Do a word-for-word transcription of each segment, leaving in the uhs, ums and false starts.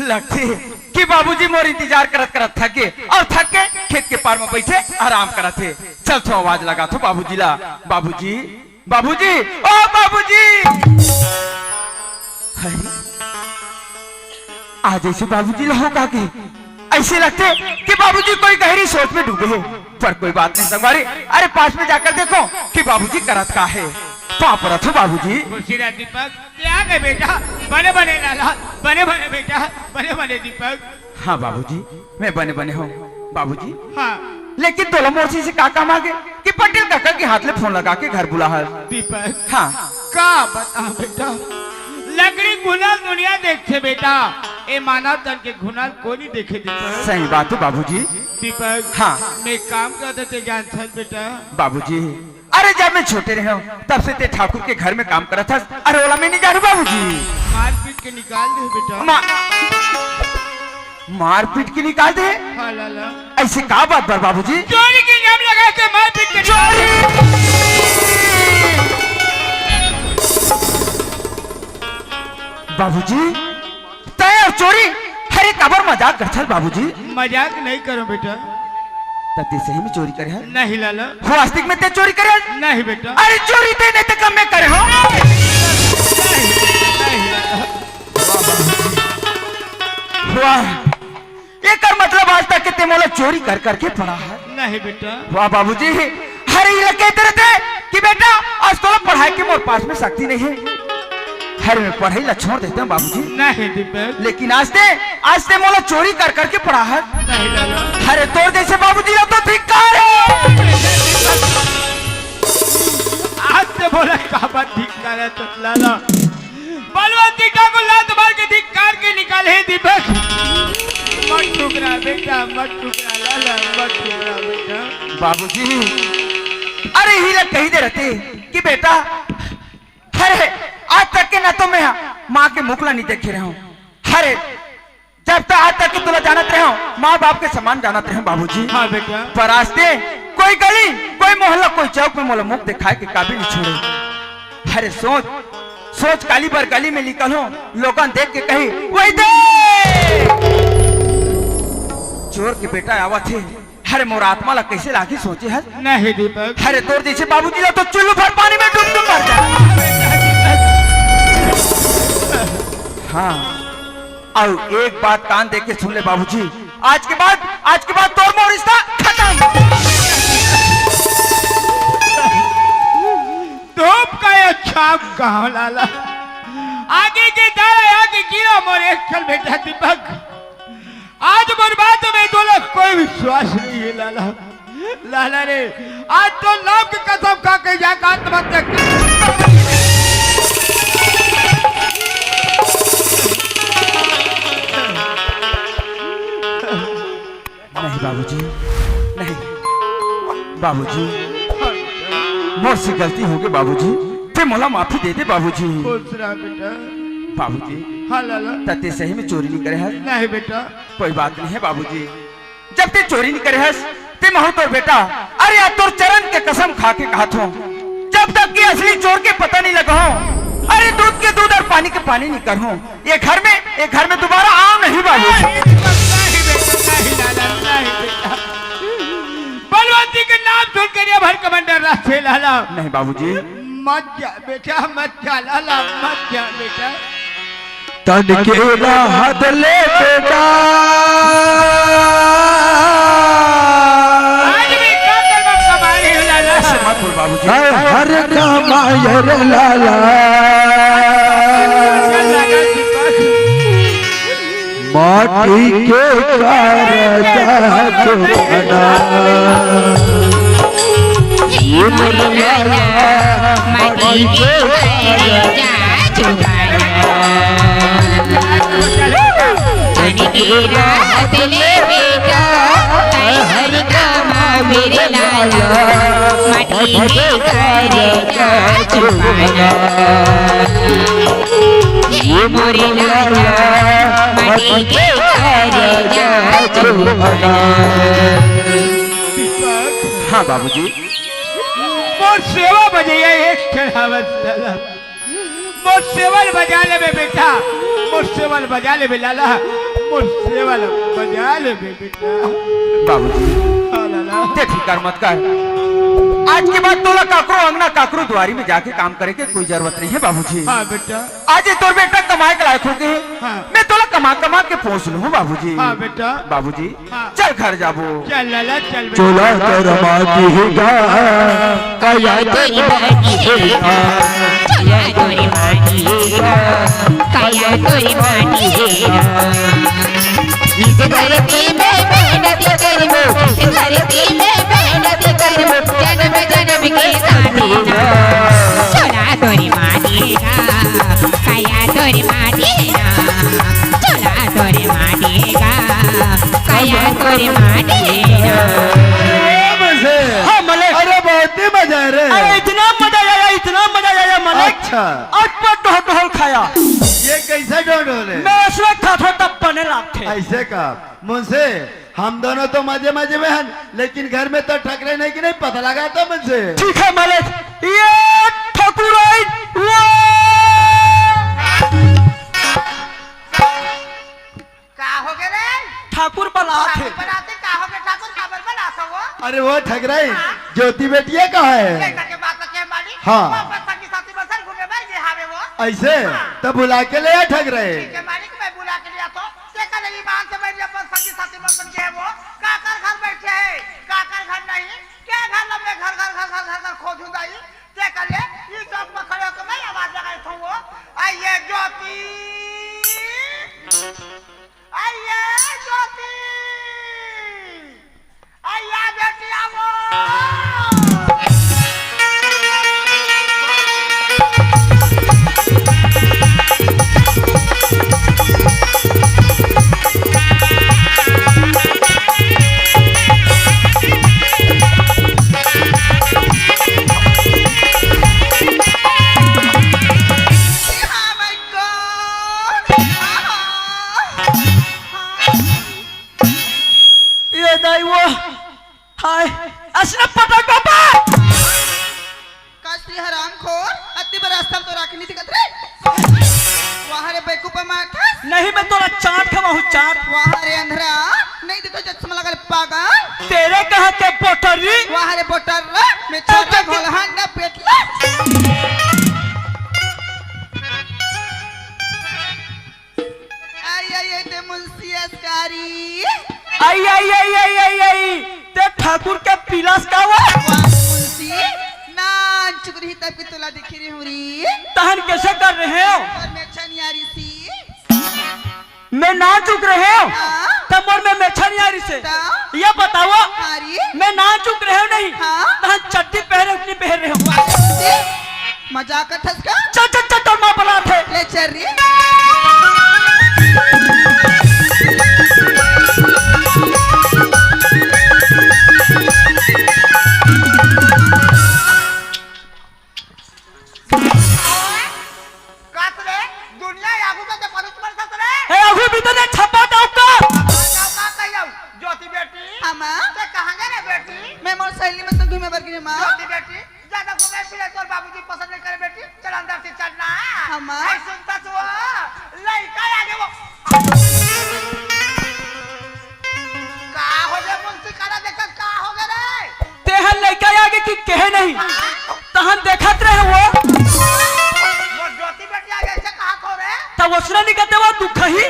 लगथे कि बाबूजी मोर इंतजार करत करत थक गे अउ थक के खेत के पार म बइठे आराम करत हे। चल थो आवाज लगाथो बाबूजी ला। बाबूजी, बाबूजी, ओ बाबूजी। अरे, आज अइसे बाबूजी ला हो का गे? अइसे लगथे कि बाबूजी कोई गहरी सोच में डूबे हे। पर कोई बात नहीं संगवारी, अरे पास में जाकर देखो कि बाबूजी करत का हे। पाँव परत हो बाबूजी। खुशी रह दीपक, क्या है बेटा? बने बने लाला, बने बने बेटा, बने बने दीपक। हाँ बाबूजी, मैं बने बने हँव बाबूजी। हाँ। लेकिन तोला मोर से का काम आगे कि पटेल काका के हाथ ले फोन लगा के घर बुला हस। दीपक। हाँ। का बता बेटा, लकड़ी घुनल दुनिया देखथे बेटा, ए मानव तन के घुनल कोई नहीं देखे दीपक। सही बात हे बाबूजी। दीपक। हाँ। मैं काम करत हँव ते जानथस बेटा। बाबूजी, अरे जब मैं छोटे रहेंव तब से ते ठाकुर के घर में काम करत हस। अरे ओला मैं नहीं जानँव बाबूजी। मारपीट के निकाल दे बेटा। मा-, मारपीट के निकाल दे? हाँ लाला। अइसे का बात बर बाबूजी? चोरी के इल्जाम लगा के मारपीट के निकाल दे। चोरी? बाबूजी, तैं अउ चोरी? अरे काबर मजाक करथस बाबूजी? मजाक नहीं करों बेटा। त तैं सही में चोरी करे हस? नहीं लाला। वास्तविक में तैं चोरी करे हस? नहीं बेटा। अरे चोरी तैं नहीं त का मैं करे हँव? नहीं, नहीं लाला। वाह, एकर मतलब आज तक के तैं मोला चोरी कर करके पढ़ा हस। नहीं बेटा। वाह बाबूजी, अरे ये कहिथे कि बेटा आज तोला पढ़ाई के मोर पास में शक्ति नहीं हे। अरे मैं पढ़ाई ला छोड़ देत हँव बाबूजी। नहीं दीपक। लेकिन आज तैं, आज तैं मोला चोरी कर करके पढ़ा हस। नहीं लाला। अरे तोर जइसे बाबूजी ला तो धिक्कार हे। आज तैं मोला काबर धिक्कार हे तो लाला? बलवंती ठाकुर लात मार के धिक्कार के निकाले हे दीपक। मत ठुकरा बेटा, मत ठुकरा लाला, मत ठुकरा बेटा। बाबूजी, अरे इही ला कहि दे रहते कि बेटा, अरे आज तक के ना तो मैं माँ के मुख ला नहीं देखे रहेंव। अरे जब तक आज तक के तोला जानत रहेंव, माँ बाप के समान जानत रहेंव बाबूजी। हाँ बेटा। पर आज तैं कोई गली, कोई मोहल्ला, कोई चौक में मोला मुख देखाय के काबिल नहीं छोड़े। अरे सोच, सोच काली बर गली में निकलहूँ, लोगन देख के कही, "वही दे!" चोर के बेटा आवत हे। अरे मोर आत्मा ला कइसे लागही सोचे हस? नहीं दीपक। अरे तोर जइसे बाबूजी ला तो चुल्लू भर पानी में डूब डूब मर जा। हाँ, अउ एक बात कान दे के सुन ले बाबूजी, आज के बाद, आज के बाद तोर मोर रिश्ता खतम। धूप का ये छाप कहाँ लाला, आगे के दारा आगे गिरा मोर एक कल बेटा दीपक। आज मोर बात में तोला कोई विश्वास नहीं हे लाला। लाला रे, आज तो नाम के कसम खा के जाके आत्महत्या कर। नहीं बाबूजी, नहीं। बाबूजी, मोर से गलती होगे बाबूजी, तैं मोला माफी दे दे बाबूजी। खुश रह बेटा। बाबूजी, हाँ लाला। त तैं सही में चोरी नहीं करे हस? नहीं बेटा। कोई बात नहीं हे बाबूजी, जब तैं चोरी नहीं करे हस, तैं महूँ तोर बेटा, अरे आज तोर चरण के कसम खा के कहत हँव, जब तक कि असली चोर के पता नहीं लगाहूँ, अरे दूध के दूध अउ पानी के पानी नहीं करहूँ, ये घर में, ये घर में दोबारा आँव नहीं बाबूजी। नहीं बेटा, नहीं लाला, नहीं बेटा। बलवंती के नाम सुन के ये भर कमांडर राखे लाला। नहीं बाबूजी। मत जा बेटा, मत जा लाला, मत जा बेटा। तन के राहत ले बेटा। आज भी का करम कमाई है लाला। ऐसे मत बोल बाबूजी। हर, हर कमाई रे लाला। माटी के करजा चुकाना। ये मोर लाला, माटी के करजा चुकाना। तन के राहत ले बेटा, हर कमाई रे लाला, माटी के करजा चुकाना। ये मोरे लाला, माटी के करजा चुकाना। हाँ बाबूजी। मोर सेवल बजइया एक ठन हवस लाला। मोर सेवल बजा लेबे बेटा, मोर सेवल बजा लेबे लाला, मोर सेवल बजा लेबे बेटा। बाबूजी, हाँ लाला। ते फिकर मत कर। आज के बाद तोला काकरो अंगना, काकरो दुआरी में जाके काम करे के कोई जरूरत नहीं है बाबूजी। हाँ बेटा। आज ये तोर बेटा कमाए के लायक हो गए। हाँ। मैं तोला कमा कमा के पोस लूँ बाबूजी। हाँ बेटा। बाबूजी, हाँ। चल घर जाबो। चल लाला, चल बेटा। चोला तोर माटी का, काया तोर माटी का। चोला तोर माटी का, काया तोर माटी का। इस धरती में मेहनत करबो, इस धरती में मेहनत करबो, जन्म जन्म के साथी ना। चोला तोर माटी का, काया तोर माटी ना। चोला तोर माटी का, काया तोर माटी ना। हाँ, मलिक। अरे, बहुत ही मजा है रे। अरे, इतना मजा आया, इतना मजा आया, मलिक। अच्छा। अटपट ढोल, ढोल खाया। ये कैसा ढोल, ढोल है? मैं उसमें खाथों तब बने लागथे। ऐसे का? मुंशी, हम दोनों तो मजे मजे में हन, लेकिन घर में तो ठकरे नहीं कि नहीं, पता लगा तो मुंशी। ठीक है मलिक, ये ठकुराइन, वो का हो गे रे? ठाकुर बलात हे। ठाकुर बलात हे, का हो गे ठाकुर, काबर बलात हो वो? अरे वो ठकराइन, हाँ। ज्योति बेटिया कहाँ है? ये करके बात रखे हमारी। हाँ। वो अपन संगी साथी बसन घूमे बर गे हावे वो। ऐसे? हाँ। तब बुला के ले आ ठकराइन। ठीक है मालिक, मैं बुला के ले आता हूँ। ते कले ईमान से बैठ अपन संगी साथी बसन गे वो। काकर घर बैठे है, काकर घर नहीं। के घर लम्बे घर, घर, घर, घर, घर, घर खोजू दाई। ते कले ई चौक में खड़े होके मैं आवाज लगाई थी वो। आइए ज्योति। आइए ज्योति, आइए बेटी आवो। हाँ, my God। आहा। ये दाई वो, हाय, असने पटक बाबा। का श्री हरामखोर, अति बड़ा रास्ता में तो राखे नहीं दिखत रे। वाह रे बेवकूफ माथा। नहीं, मैं तोला चाट खवाहूँ, चाट। वाह रे अंधरा, नहीं देखो चश्मा लगा रे पागल। तेरे कहाँ के पोटरी? वाह रे पोटर, मैं चाटा घोलहान ना पेटला। आई, आई, आई, ते मुंशी अस्कारी। आई, आई, आई, आई, आई, आई, ते ठाकुर के पिलास का वा? वाह, मुंशी, नान चुक रही तब की तोला दिखी रही हूँ री। तहन कैसे कर रहे हो? और मैं छनियारी सी। मैं नान चुक रहे हो? हाँ। तब और मैं, मैं छनियारी से। ता? ये बताओ, हाँ री। मैं नान चुक रहे हो नहीं? हाँ। तहन चड्डी पहरे उतनी पहन रहे हो। वाह, मुंशी। मजाक करथस का? चल, चल, चल, तोर माँ बलात हे। ले चल रे। कात रे, दुनिया आगू में तो परुस पड़ता रे। ए, आगू भी तो ने छपा जाऊ का? छपा जाऊ का कहियो? ज्योति बेटी। हाँ, माँ। ते कहाँ गए रे बेटी? मैं मोर सहेली मन संग घूमे बर गे, माँ। ज्योति बेटी, ज्यादा घूमे फिरे तोर बाबूजी पसंद नहीं करे बेटी, चल अंदर से चलना। हाँ, माँ। ऐ सुनता तू, लइका आ गे वो। का हो गे मुंशी, काला देखत का हो गे रे? तेहन लइका आ गे कि कहे नहीं, तहन देखत रहे वो। वो ज्योति बेटी आ गे, ऐसे कहा खो रे? तब उसने नहीं कहते वो दुख ही।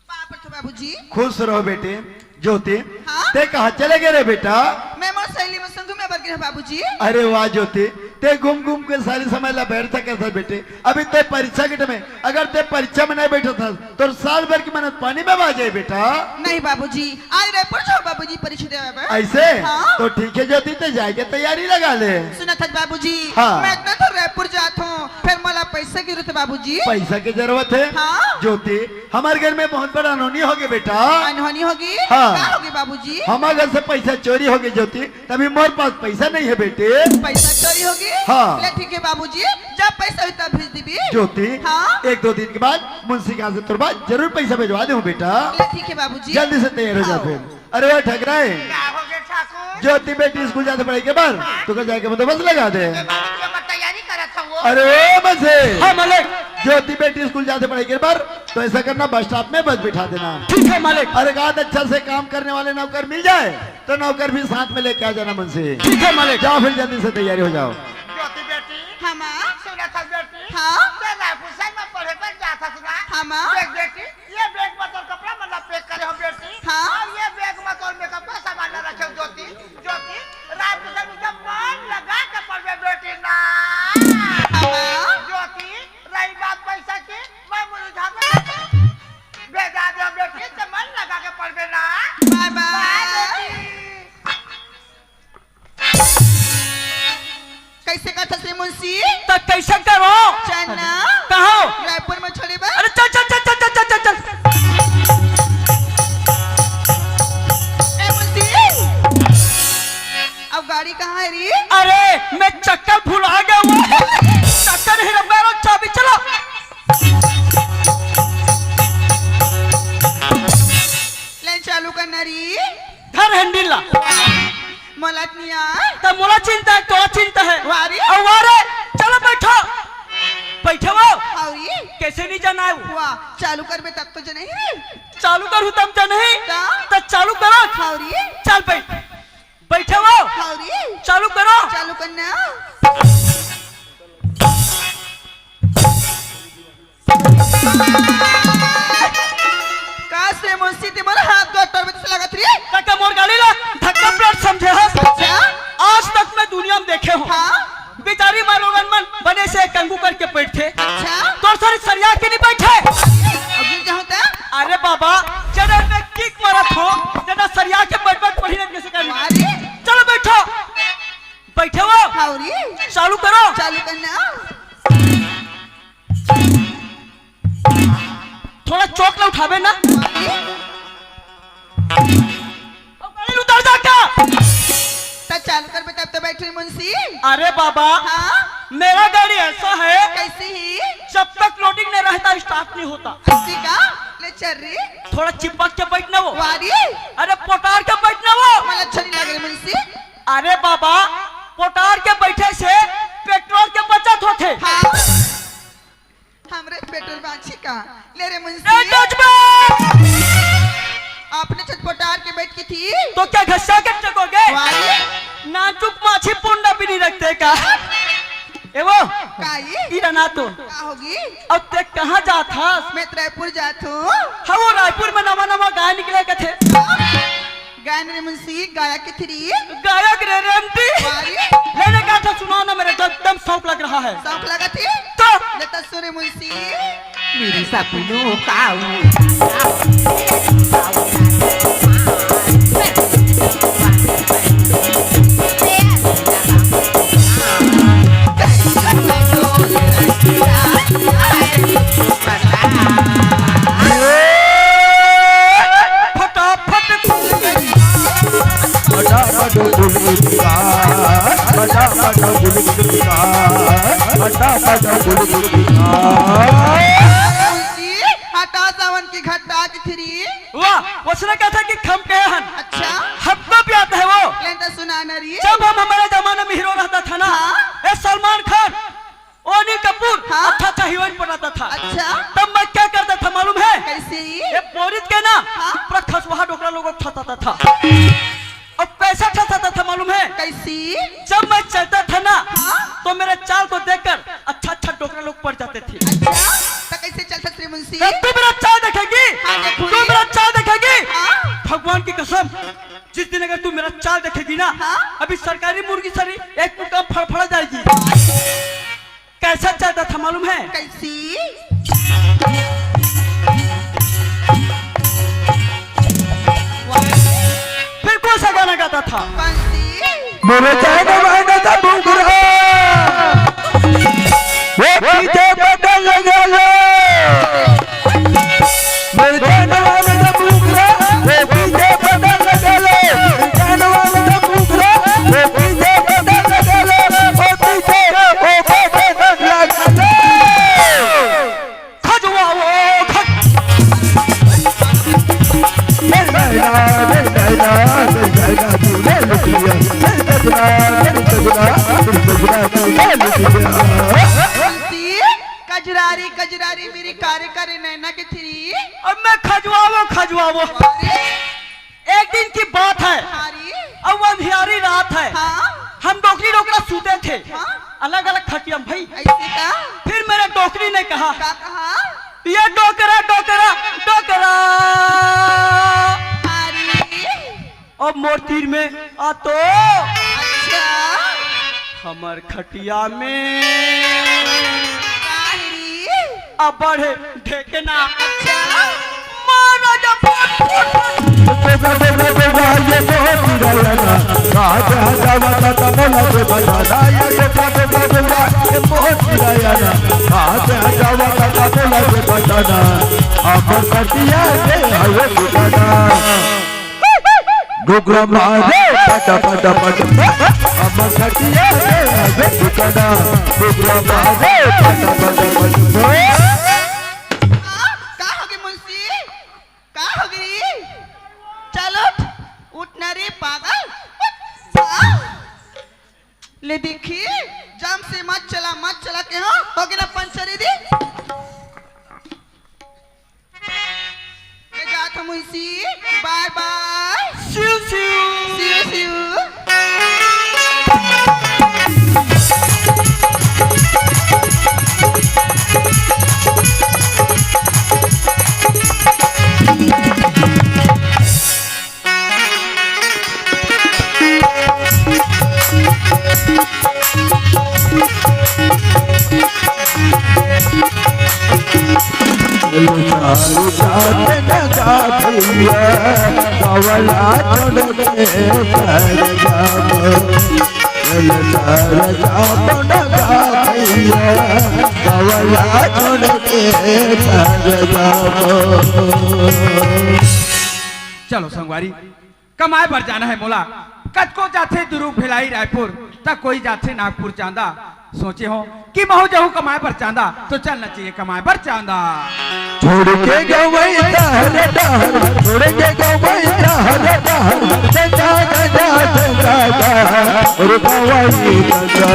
बाप रे तो बाबूजी। खुश रहो बेटे। ज्योति, हाँ? ते कहाँ चले गए रे बेटा? मैं मोर सहेली मन संग घूमे बर गे बाबूजी। अरे वाह ज्योति, ते घूम घूम के सारी समय ला बैठ सके था बेटे। अभी ते परीक्षा के time में, अगर ते परीक्षा में नहीं बैठा था, तो साल भर की मेहनत पानी में बह जाए बेटा। नहीं बाबूजी, आज रायपुर जाओ बाबूजी परीक्षा देवे बर। ऐसे? हाँ। तो ठीक है ज्योति, ते जाए के तैयारी लगा ले। सुना था बाबूजी, हाँ। मैं इतना तो रायपुर जात हूँ, फिर मोला पैसा की जरूरत है बाबूजी। पैसा की जरूरत है? हाँ। ज्योति, हमारे घर में बहुत बड़ा अनहोनी हो गई बेटा। अनहोनी हो गई? हाँ। का हो गई बाबूजी? हमारे घर से पैसा चोरी हो गई ज्योति, तभी मोर पास पैसा नहीं है बेटे। पैसा चोरी हो गई? हाँ। ले ठीक है बाबूजी, जब पैसा होई तब भेज देबी। ज्योति, हाँ? एक दो दिन के बाद मुंशी के यहाँ से तोर पास जरूर पैसा भिजवा दूँ बेटा। ले ठीक है बाबूजी। जल्दी से तैयार हो जा हाँ। फिर। अरे वो ठकराय, का हो गे ठाकुर? ज्योति बेटी स्कूल जाथे पढ़ई के बर, हाँ। तो कर जाय के बंदोबस्त लगा दे। ए बाबा, तू हमर तैयारी करत हवो। अरे ओ मनसे, हाँ मालिक। ज्योति बेटी स्कूल जाथे पढ़ई के बर, तो ऐसा करना, बस स्टॉप में बस बिठा देना। ठीक है मालिक। अरे गात अच्छा से काम करने वाले नौकर मिल जाय, तो नौकर भी साथ में लेके आ जाना मनसे। ठीक है मालिक। जाव फिर जल्दी से तैयारी हो जाव। ज्योति बेटी। हाँ माँ। सुनत हस बेटी? हाँ। ते रायपुर से मैं पढ़े बर जात हस ना? हाँ माँ। देख बेटी, ये बैग में तोर कपड़ा मन ला पैक करे हो बेटी। हाँ। अउ ये बैग में तोर मेकअप का सामान ला रखे हो ज्योति। ज्योति, रायपुर से जब मन लगा के पढ़बे बेटी ना। हाँ माँ। ज्योति, रही बात पैसा की, मैं मुझे घर में भेजा दे बेटी, ते मन लगा के पढ़बे ना। बाय बाय। बाय बेटी। कैसे करथस रे मुंशी? त कैसे करो? चल ना। कहाँ? रायपुर में छोड़े बर। अरे चल, चल, चल। ए मुंशी, अब गाड़ी कहाँ है रे? अरे, मैं चक्कर भुला गया हूँ। चक्कर ही रंगा रो, चाबी चला। ले चालू करना री। धर हैंडल ला। मोला त नहीं आय। त मोला चिंता है, तोला चिंता है। वाह रे। अउ वाह रे, चलो बैठो। बैठे वो। हव रे। कैसे नहीं जाना है वो? वाह, चालू करबे तब तो जनही रे। चालू करूँ तब जनही। त? त चालू करो। हव रे। चल बैठ। बैठे वो। हव रे। चालू करो। चालू करना। का से मुंशी ते मोर हाथ गोड़ तोड़बे तइसे लागत रे? काका मोर गाड़ी ला धक्का प्लेट समझे हस? अच्छा। आज तक मैं दुनिया में देखे हूँ। हाँ। बेचारी माँ लोगन मन बने से कंगू करके बैठथे। अच्छा। तोर सरी सरिया के नहीं बैठे। अब गिर जाहूँ त? अरे बाबा, जरा मैं किक मारत हूँ, जरा सरिया के बैठ बैठ पढ़ी नहीं कैसे करनी। अरे। चलो बैठो। बैठे वो। हाँ रे। चालू करो। चालू करना। थोड़ा चौक ला उठाबे ना। अरे। अब गाड़ी उतर जा का? त चालू करबे तब तो बैठे मुंशी। अरे बाबा, हाँ? मेरा गाड़ी ऐसा है, कैसी ही? जब तक लोडिंग नहीं रहता, स्टार्ट नहीं होता। ऐसी का? ले चल रे। थोड़ा चिपक के बैठना वो। वाह रे। अरे पोटार के बैठना वो। मला अच्छा नहीं लगे रे मुंशी। अरे बाबा, पोटार के बैठे से पेट्रोल के बचत होथे। हाँ। हमरे पेट्रोल बाँची का? ले रे मुंशी। ए, जजमान! आपने छटपटार के बैठ की थी। तो क्या घसा के चकोगे? वाली? नाजुक माछी पुंडा भी नहीं रखते का? ए वो? काई? ई रना तो। का होगी? अब ते कहाँ जात हस? मैं तो रायपुर जात हूँ। हाँ, वो रायपुर में नवा नवा गाय निकले के थे। गायन रे मुंशी, गायक के थ्री। गायक रे रेमटी। वारी। ले रे गाथा सुनाओ ना, मेरे तो एकदम शौक लग रहा है। शौक लगा थी? तो? ले तो सुन रे मुंशी। मेरी सपनों का वो फटाफट फटाफट फटाफट हटा सावन की घटा की थ्री। वाह, उसने कहा था कि खम कहे हन। अच्छा। हमको भी आता है वो। लेंदा सुना नरी। जब हम हमारे जमाने में हीरो रहता था ना, हाँ। ए सलमान खान, अनिल कपूर, हाँ। अच्छा अच्छा हीरोइन बनाता था। अच्छा। तब मैं क्या करता था मालूम है? कैसे? ये बोरित के ना, हाँ। पूरा खसवाहा डोकरा लोगों को ठसाता था। अब कैसा ठसाता था मालूम है? कैसी? जब मैं चलता था ना, हाँ। तो मेरे चाल को देखकर अच्छा अच्छा डोकरा लोग पड़ जाते थे। अच्छा, तो कैसे चलता श्री मुंशी? तू मेरा चाल देखेगी? हाँ, देखूंगी। तू मेरा चाल देखेगी? हाँ। भगवान की कसम, जिस दिन अगर तू मेरा चाल देखेगी ना, हाँ। अभी सरकारी मुर्गी सरी एक मुक्का फड़फड़ा जाएगी। कैसा चलता था मालूम है? कैसी? फिर कौन सा गाना गाता था? कौन सी? मेरे जाने वाले का बुगरा, वो पीछे बटन लगा ले। मेरे जाने वाले का बुगरा, वो पीछे बटन लगा ले। मेरे जाने वाले का बुगरा, वो पीछे बटन लगा ले। वो पीछे, वो पीछे बटन लगा ले। खजुआ वो खज- कजरारी, कजरारी मेरी कारी कारी नैना के थ्री। अब मैं खजवावो, खजवावो। अरे। एक दिन की बात है। हाँ रे। अब वो अंधियारी रात है। हाँ। हम डोकरी डोकरा सूते थे। हाँ। अलग अलग खटिया में भाई। ऐसे का? फिर मेरे डोकरी ने कहा, का कहा? ये डोकरा, डोकरा, डोकरा। अरे। अब मोर तीर में आ तो। अच्छा। हमर खटिया में। काहे रे? अबड़ ढेकना। अच्छा। मारा जब फट, फट, फट। हमर खटिया के हवे ठिकाना। डोकरा मारे पट पट पट, हमर खटिया के हवे ठिकाना। डोकरा मारे पट पट पट। का होगे मुंशी? का होगे? चल उठ, उठ ना रे पागल, उठ, जा। ले देखी, जम से मत चला, मत चला के हो, होगे ना पंचरी दी। मैं जात हूँ मुंशी, बाय बाय। सिउ सिउ। सिउ सिउ। चलो संगवारी, कमाए बर जाना है मोला। कतको जाथे दुरूग भिलाई रायपुर, त कोई जाथे नागपुर चांदा। सोचे हो कि महू जहूँ कमाए बर चांदा, तो चलना चाहिए कमाए बर चांदा। छोड़ के गवई डहर डहर, छोड़ के गवई डहर डहर, चंदा गंगा चंदा गा, और गवई गंगा।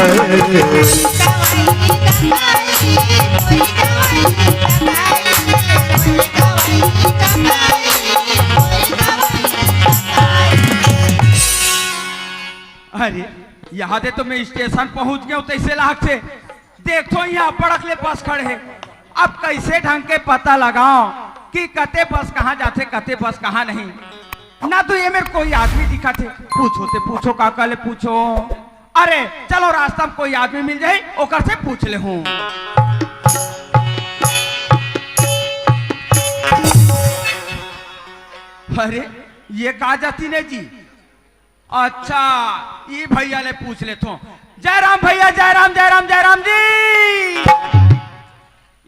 अरे, यहाँ दे तो मैं स्टेशन पहुँच गया हूँ, तैसे लागथे। देखथों, यहाँ पड़क ले बस खड़े हे। अब कैसे ढंग के पता लगाओ कि कते बस कहाँ जाथे, कते बस कहाँ नहीं। ना तो ये मेर कोई आदमी दिखत हे। पूछो ते पूछो, काका ले पूछो। अरे, चलो, रास्ता में कोई आदमी मिल जाही, ओकर से पूछ लेहूँ। अरे, ये का जातिन हे जी? अच्छा, ई भैया ले पूछ लेथों। जय राम भैया, जय राम, जय राम, जय राम जी।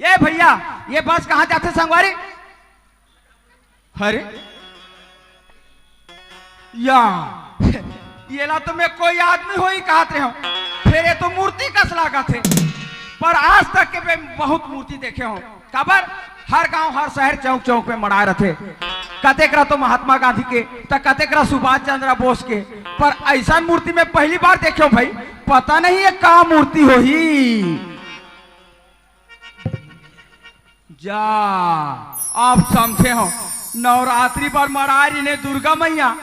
ये भैया, ये बस कहाँ जाथे संगवारी? अरे, या, येला तो मैं कोई आदमी होही कहत रहेंव, फेर ये तो मूर्ति कस लागत हे। पर आज तक के मैं बहुत मूर्ति देखे हंव। काबर? हर गांव, हर शहर, चौक चौक में मड़ाए रथे। कतेक रा तो महात्मा गांधी के, त कतेक रा सुभाष चंद्र बोस के, पर ऐसन मूर्ति मैं पहली बार देखे हंव भाई। पता नहीं ये का मूर्ति होही। जा, अब समझे हंव। नवरात्रि बर मड़ाए रहिन दुर्गा मैया,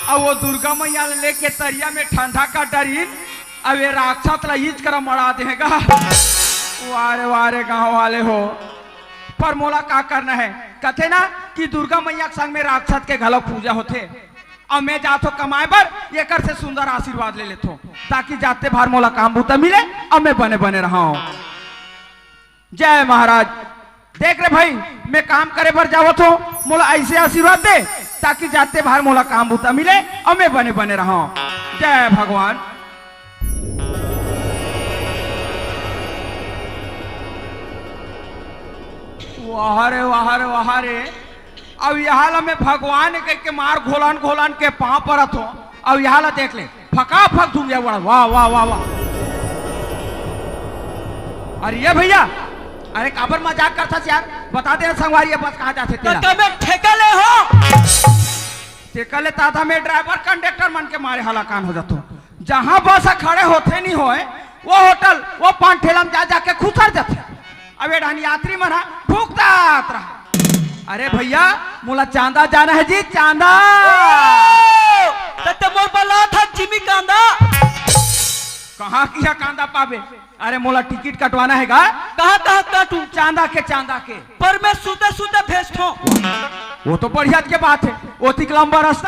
अउ वो दुर्गा मैया ल लेके तरिया में ठंडा कर डरिन, अब ये राक्षस ला इच करा मड़ा देहे गा। वारे वारे गांव वाले हो, पर मोला का करना हे? कथे ना कि दुर्गा मैया के संग में राक्षस के घलो पूजा होथे। अब मैं जाथों कमाए बर, एकर से सुंदर आशीर्वाद ले लेथों, ताकि जाते भार मोला काम बूता मिले, अब मैं बने बने रहंव। जय महाराज। देख रे भाई, मैं काम करे बर जावत हंव, मोला ऐसे आशीर्वाद दे, ताकि जाते भार मोला काम बूता मिले अउ मैं बने बने रहंव। जय भगवान। वाह रे, वाह रे, वाह रे। अब यहाँ ला मैं भगवान कह के मार घोलन घोलन के पाँव परत हंव। अब यहाँ ला देख ले, फकाफक धुंगिया उड़ा। वाह, वाह, वाह, वाह। अरे ये भैया, अरे काबर मजाक करथस यार? बता दे संगवारी, ये बस कहाँ जाथे तो तेला? तमे ठेका ले हो। ठेका ले दादा, मैं ड्राइवर कंडक्टर मन के मारे हलाकान हो जाथंव। जहां बस ह खड़े होथे नहीं होय, वो होटल, वो पान ठेला में जा जाके खुसर जाथे। अब ये डहन यात्री मन ह भुगतात रहा, "अरे भैया, मोला चांदा जाना है जी, चांदा।" ओ, त ते मोर बलात ह जिमी कांदा। कहाँ किहा कांदा पाबे? अरे मोला टिकट कटवाना है गा। कहाँ, कहाँ काटू? चांदा के, चांदा के। पर मैं सुते सुते भेजथों। वो तो बढ़िया के बात है, ओतिक लंबा रास्ता।